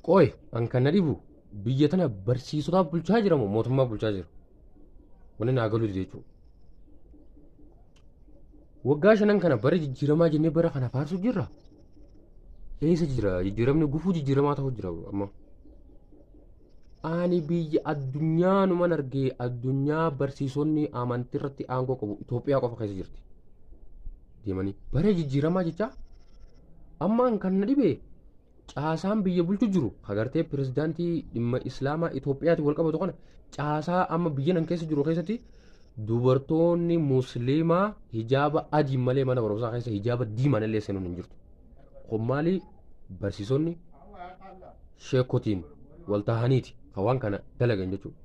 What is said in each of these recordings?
Qoy an kan na dhibu biyya tana barsiisotaa bulchaa jira moo mootummaa bulchaa jira? Wanni naa galuu dide jechuudha. Waggaa shanan kana bara jijjiiramaa jennee bara kana faarsuu jirra. Eessa jira jijjiiramni gufuu jijjiiramaa ta'uu jira amma. Ani biyya addunyaa numan argee addunyaa barsiisonni amantii irratti aangoo qabu Itoophiyaa qofa keessa jirti. Deemanii bara jijjiiramaa jecha amma an kan na dhibe caasaan biyya bulchu jiru agartee pirezidaantii dhimma islaamaa Itoophiyaatiin wal qabatu kana caasaa amma biyya nan keessa jiru keessatti dubartoonni musliimaa hijaaba adii malee mana barumsaa keessa hijaaba diimaan illee seenuun hin jirtu. Kun maali barsiisonni sheekotiin wal tahaniiti kan waan kana dalagan jechuudha.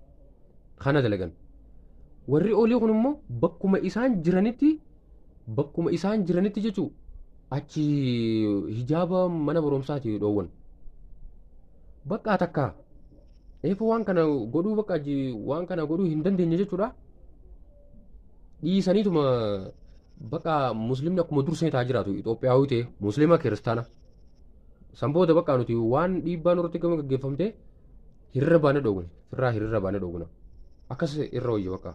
Kana dalagan. Warri olii kun immoo bakkuma isaan jiranitti bakkuma isaan jiranitti jechuudha achi hijaaba mana barumsaati dhoowwan. Bakka takka eefa waan kana godhuu bakka waan kana godhuu hin dandeenye jechuudha. Dhiisaniituma bakka muslimni akkuma dursee taa jiraatu Itoophiyaawii ta'e muslima kiristaana. San booda bakka nuti waan dhiibbaa nurratti gama gaggeeffamte hiriira baanee dhoowwina. Firraa hiriira baanee dhoowwina. Akkas irra wayya bakka.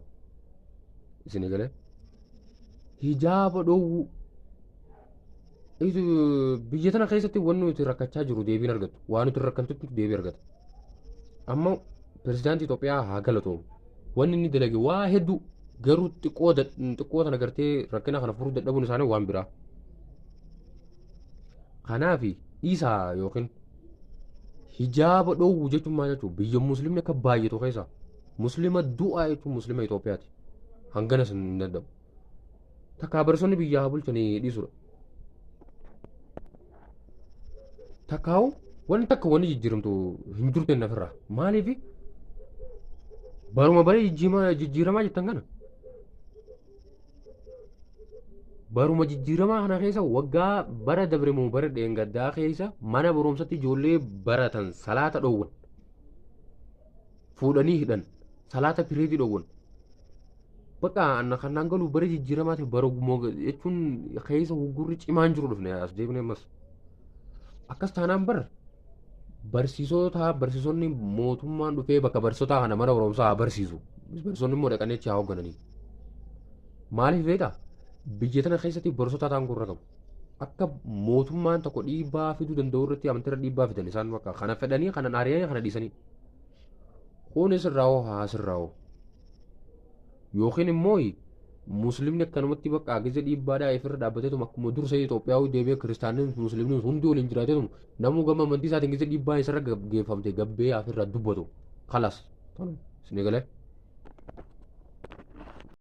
Isin egalee. Hijaaba dhoowwuu. Biyya tana keessatti wanni nuti rakkachaa jiru deebiin argattu. Waan nuti rakkantutti deebii argata. Amma pirezidaantii Itoophiyaa haa galatoomu. Wanni inni dalage waa hedduu garuu xiqqoo xiqqoo tana gartee rakkina kana furuu dadhabuun isaanii waan biraa. Kanaaf dhiisaa yookiin hijaaba dhoowwu jechuun maal jechuudha? Biyya muslimni akka baay'atu keessa muslima du'aa jechuun muslima Itoophiyaati. Hangana sun hin danda'u. Takkaa barsiisonni biyyaa bulchanii dhiisudha. Takkaa'u wanni takka wanni jijjiiramtu hin jirtu inni ofirraa. Maaliif baruma bara jijjiiramaa jettan kana baruma jijjiiramaa kana keessa waggaa bara dabre moo bara dheengaddaa keessa mana barumsatti ijoollee baratan salaata dhoowwan fuudhanii hidhan salaata pireedii dhoowwan. Bakka anna kan naan galu bara jijjiiramaatiif bara jechuun keessa gurgurri cimaan jiru dhufne as deebine ammas. Akkas taanaan bar barsiisota barsiisonni mootummaan dhufee bakka barsiisotaa kana mana barumsaa haa barsiisu. Barsiisonni immoo dhaqanii achi haa hooggananii. Maaliif beektaa? Biyya tana keessatti barsiisota ta'an gurra qabu. Akka mootummaan tokko dhiibbaa fiduu danda'u irratti amantiirra dhiibbaa fidan isaan bakka kana fedhanii kana ari'anii kana dhiisanii. Kunis irraa haa sirraa'u. Yookiin immoo muslimni akkanumatti bakka gize dhiibbaadhaa ifirra dhaabbateetuma akkuma dursa Itoophiyaa deebi'ee kiristaanni muslimni hundi waliin jiraateetuma namuu gama amantii isaatiin gize dhiibbaa isarra geeffamte gabbee afirra dubbatu. Kalas. Isin galee.